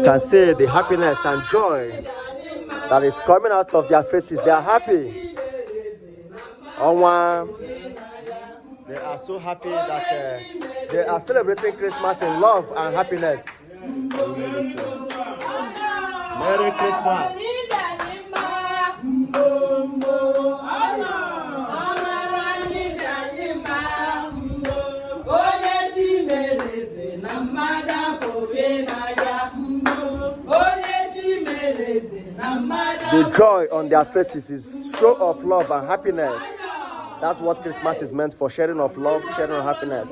can see the happiness and joy that is coming out of their faces. They are happy. They are so happy that they are celebrating Christmas in love and happiness. Merry Christmas. The joy on their faces is show of love and happiness. That's what Christmas is meant for, sharing of love, sharing of happiness.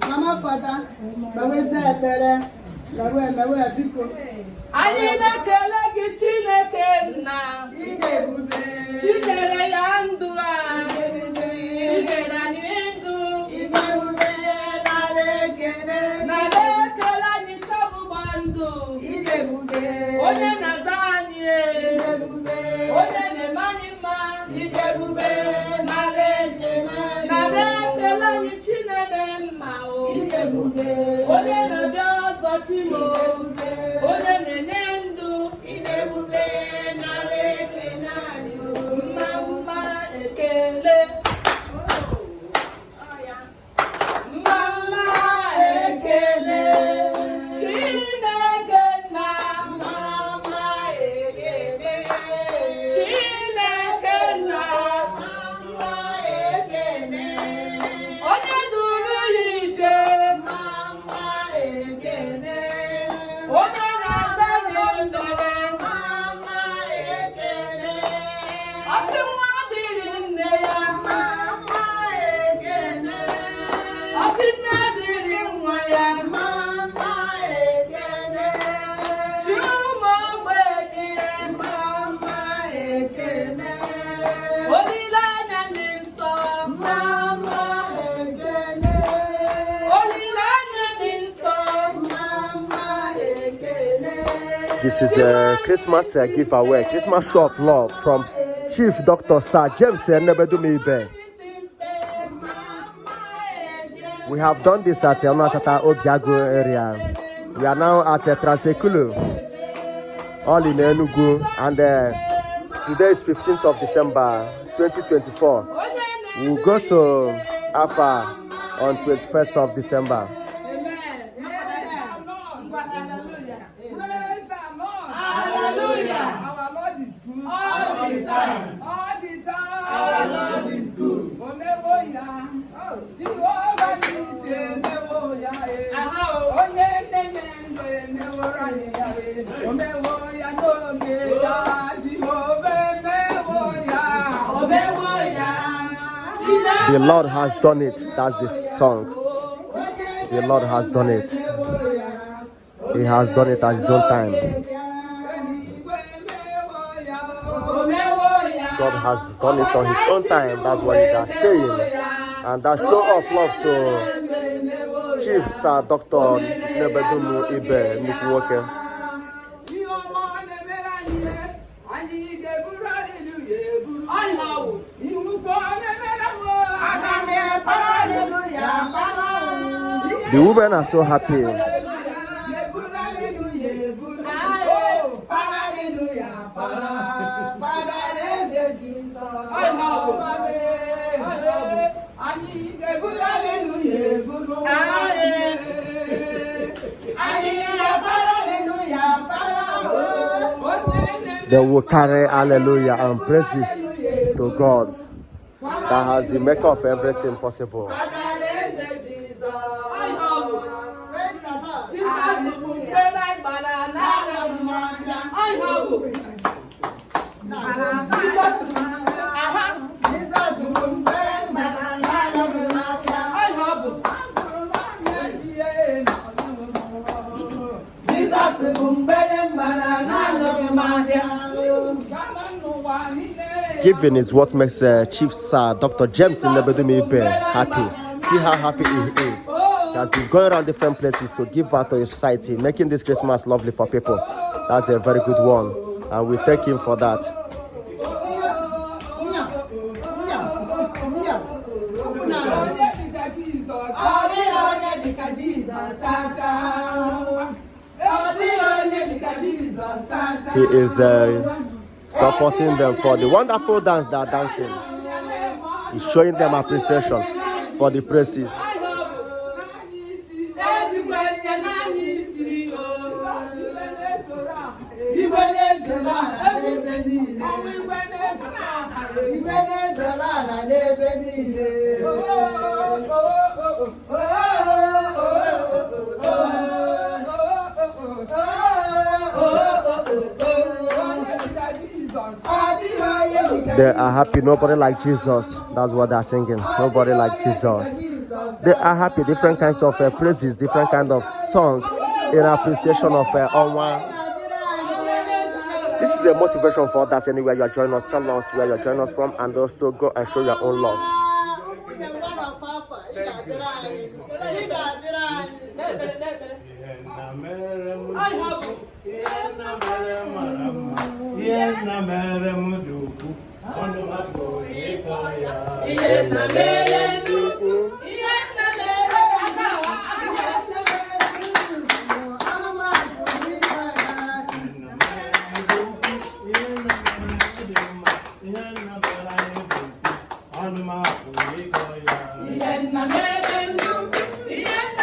Mama Fada, This is a Christmas giveaway, Christmas show of love from Chief Dr. Sir James Nnebedum. We have done this at Onasata Obiago area. We are now at Ekulu, all in Enugu, and today is 15th of December 2024. We'll go to Afa on 21st of December. The Lord has done it. That's the song. The Lord has done it. He has done it at his own time. God has done it on his own time. That's what they are saying. And that show of love to Chief Sir Dr. Nnebedum Ibe Nikuwoke. The women are so happy. They will carry hallelujah and praises to God that has the maker of everything possible. Giving is what makes Chief Sir Dr. James Nnebedum happy. See how happy he is. He has been going around different places to give out to his society, making this Christmas lovely for people. That's a very good one, and we thank him for that. He is supporting them for the wonderful dance they are dancing. He's showing them appreciation for the praises. They are happy. Nobody like Jesus. That's what they're singing. Nobody like Jesus. They are happy. Different kinds of praises, different kind of song in appreciation of Onwa. This is a motivation for others anywhere you are joining us. Tell us where you are joining us from, and also go and show your own love.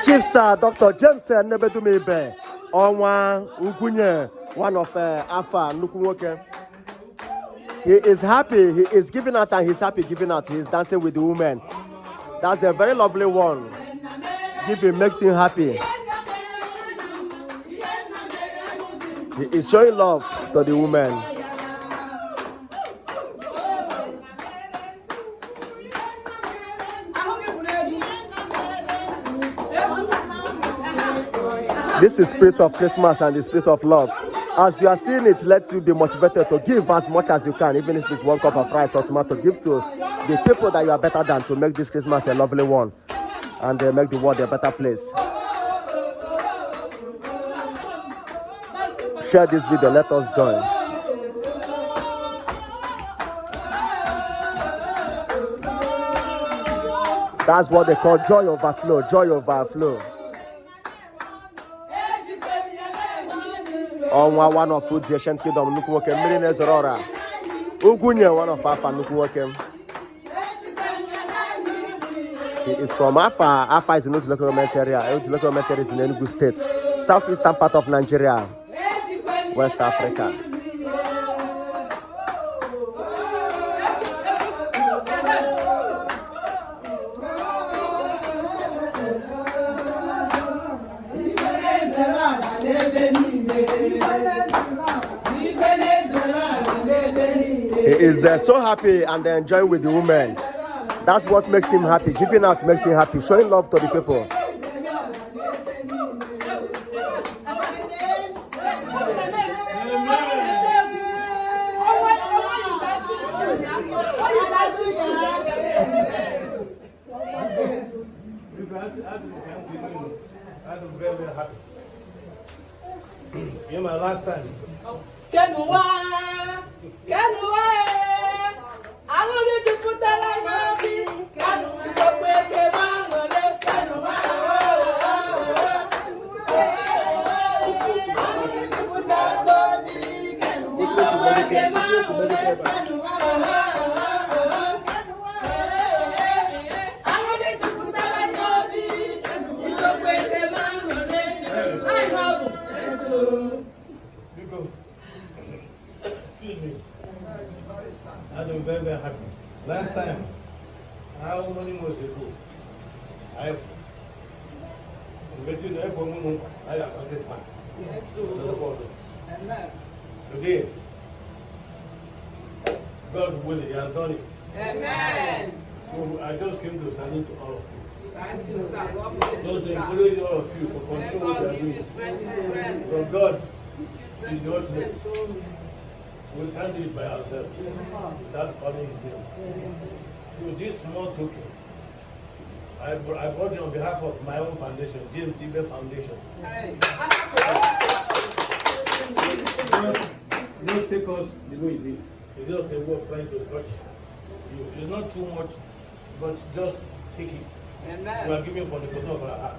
Chief Sir Dr. James Nnebedum Onwa Ugunye, one of Alpha Nukuwoke. He is happy. He is giving out, and he's happy giving out. He's dancing with the women. That's a very lovely one. Giving makes him happy. He is showing love to the women. This is spirit of Christmas and the spirit of love. As you are seeing it, let you be motivated to give as much as you can, even if it's 1 cup of rice or tomato. Give to the people that you are better than, to make this Christmas a lovely one and make the world a better place. Share this video. Let us join. That's what they call joy overflow. Joy overflow. Onwa, one of food, the ancient kingdom, Nukuwoke, millionaires Aurora. Ugunye, one of Alpha Nukuwoke. He is from Alpha. Alpha is in the local government area. The local government area is in Enugu State, southeastern part of Nigeria, West Africa. He is so happy and enjoying with the women. That's what makes him happy. Giving out makes him happy. Showing love to the people. Very happy. You're my last time. Excuse me. I'm very, very happy. Last time, how many months ago? I have met you there for one. I have this man. Yes, sir. Today, God willing, He has done it. Amen. So I just came to salute all of you. Thank you, sir. So to encourage all of you to continue what you are doing. From God is not way. We can't do it by ourselves without calling his name. So this small token, I brought it on behalf of my own foundation, James Ibe Foundation. Don't take us the way it is. It's just a way of trying to touch you. It's not too much, but just take it. We are giving from the bottom of our heart.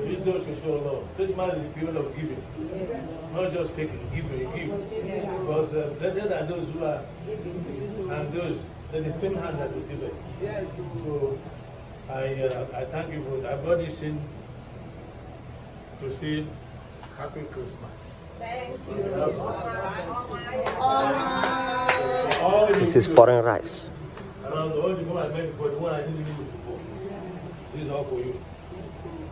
This does show love. Christmas is a period of giving. Not just taking, giving, give. Because blessed are those who are, and those, they're the same hand that receive it. Yes. So I thank you for that. I brought this in to say Happy Christmas. Thank you. This is foreign rice. Around all the one I made before, the one I didn't use before. This is all for you.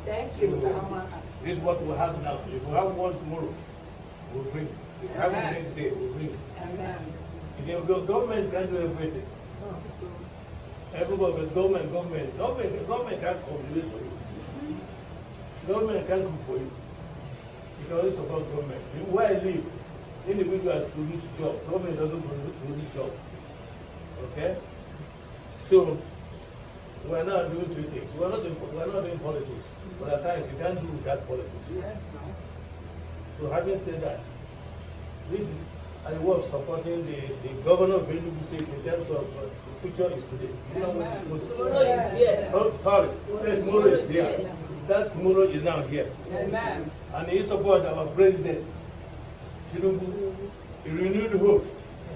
Thank you so much. This is what we have now. If we have one tomorrow, we'll bring it. If we have one next day, we'll bring it. Amen. The government can do everything. Everybody, government can't contribute for you. Government can't cook for you. Because it's about government. Where I live, individuals produce job. Government doesn't produce job. Okay? So, we're not doing two things. We're not doing politics. But at times, you can't do without politics. Yes, So, having said that, this is a way of supporting the governor of Enugu State in terms of the future is today. You know what is tomorrow is here. Oh, sorry. Tomorrow is here. That tomorrow is now here. Amen. And he support our president, Tinubu, a renewed hope.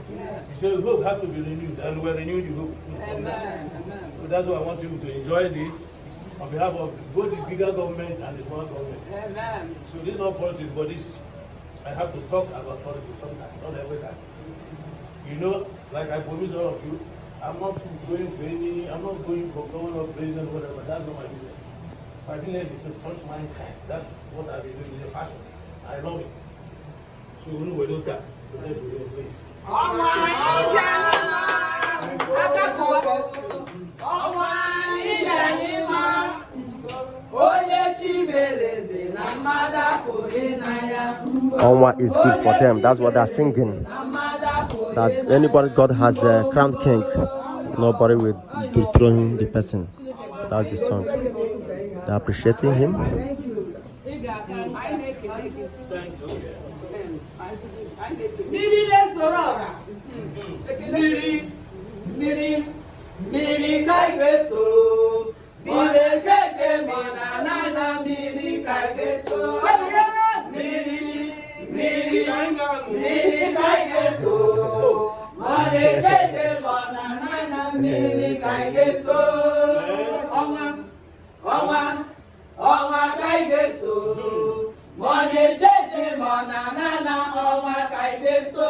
He said hope has to be renewed, and we're renewing the hope. Amen. So that's why I want you to enjoy this on behalf of both the bigger government and the small government. Amen. So this is not politics, but this, I have to talk about politics sometimes, not every time. You know, like I promise all of you, I'm not going for governor, president, whatever. That's not my business. My business is to touch mankind. That's what I've been doing. It's a passion. I love it. So we don't that. So let's do it, please. Onwa is good for them. That's what they're singing. That anybody God has a crowned king, nobody will dethrone the person. That's the song. They're appreciating him. Thank you. Miri kaigeso, mire jeje manana miri kaigeso, miri kaigeso, mire jeje manana miri kaigeso, Onwa kaigeso, mire jeje manana onwa kaigeso.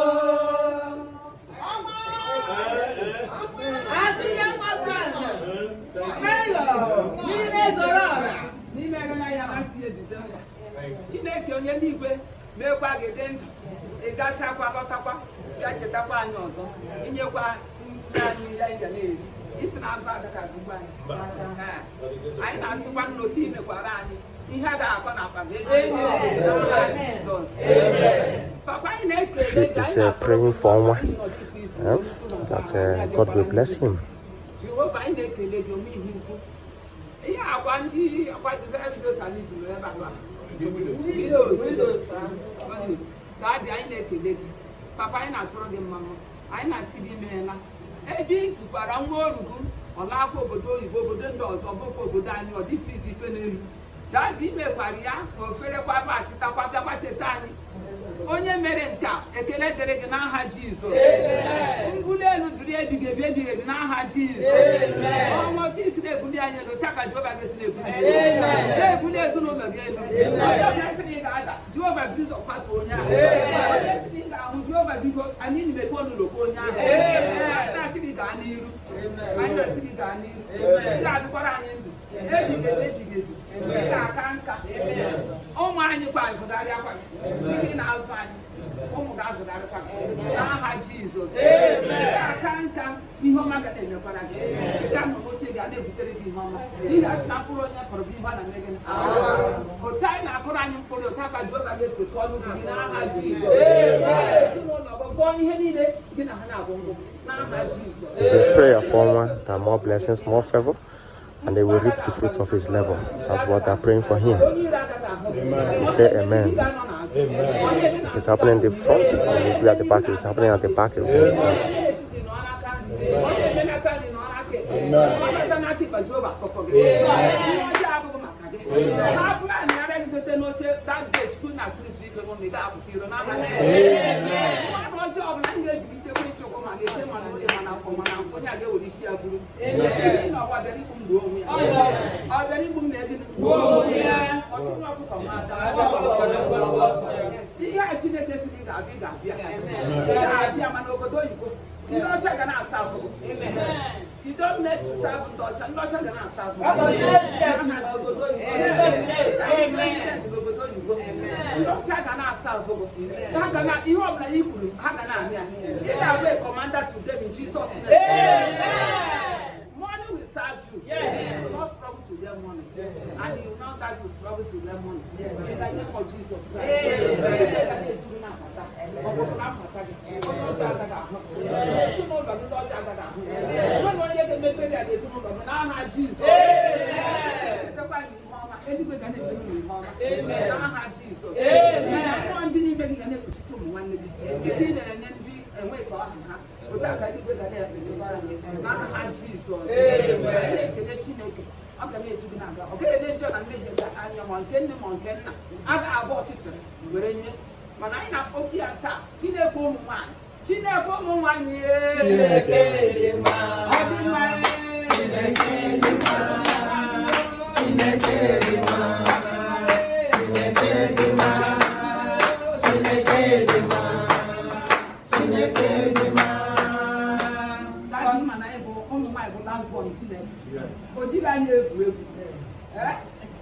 Chineke onye n'igwe meekwa gị dị ndụ ịgachakwa lọtakwa bịa chetakwa anyị ọzọ inyekwa ndị anyị ya ị ga na-eri isi na agụ adaka agụgbu anyị anyị na-asịkwa n'otu imekwara anyị ihe a ga-akọ na akpa Jizọs. Papa anyị na-ekele gị She is praying for Onwa that God will bless him. Jehova anyị na-ekele gị ome ihe ukwu ihe agwa ndị akwa Jizọs anyị juru ebe a Daddy, anyị na-ekele gị. Papa, anyị na-atụrụ gị mmanụ. Anyị na-asị gị meela. Ebe ị tụkwara nwa orugu ọlakwa obodo oyibo obodo ndị ọzọ bụkwa obodo anyị ọ dịkwa isi ife n'elu. Daddy, imekwara ya ka oferekwa bachịtakwa bịakwa cheta anyị. Onye mere nka ekele dịrị gị n'aha Jizọs. Mbuli elu dịrị ebighị ebi n'aha Jizọs. Ọnwa otu isi na-ebuli anyị elu taa ka Jehova ga-esi na-ebuli elu. Na-ebuli ezinụlọ gị elu. Onye ọbụla sị na ị ga-ada Jehova bizo kwatu onye ahụ. Onye sị na ị ga-ahụ Jehova biko anyị na-emepe ọnụlọkwa onye ahụ. Anyị na-asị gị gaa n'iru. Anyị na-asị gị gaa n'iru. Ị ga-adịkwara anyị ndụ. Ebighị ebi. Ị ga-aka nka. Ụmụ anyị kwa azụgharịakwa gị. Ndị na-azụ anyị ụmụ ga-azụgharịkwa gị n'aha Jizọs. Ị ga-aka nka ihe ọma ga na-emekwara gị ị ga-anọ n'oche ga na-ebutere gị ihe ọma ị ga-asị na mkpụrụ onye kọrọ bụ ihe a na-eme gị otu anyị na-akụrụ anyị mkpụrụ otu aka Jehova ga-esi kọọ n'ubi gị n'aha Jizọs ezinụlọ gwọọ ihe niile gị na ha na-agwụ ngwụ n'aha Jizọs. It's a prayer for one that more blessings, more favor, and they will reap the fruits of his labor. That's what they're praying for him. We say amen. It's happening in the front, it will be at the back. It's happening at the back, it will be in the front. You don't need to serve Dutch. I'm not going to serve commander to them in Jesus' name. Money will serve you. Yes. You will not struggle to get money. And you will not die to struggle to get money. In the name of Jesus Christ.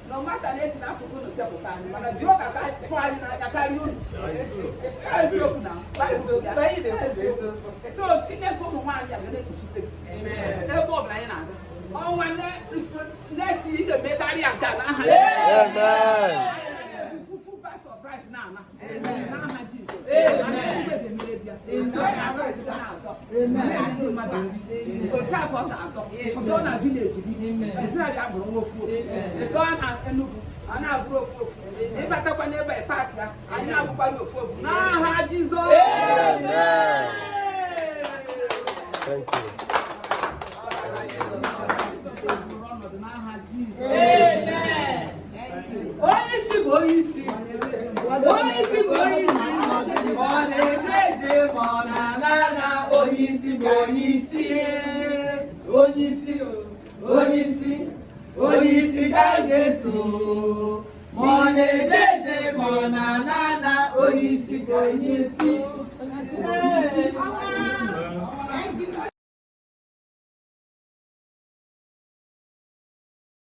No matter this, I put the double time. When I joke, I find I carry you. So, Tina come on, I'm going to put it. Amen. No more blind. Oh, when let's see the better Amen. Surprise now. Amen. Jesus. Thank you.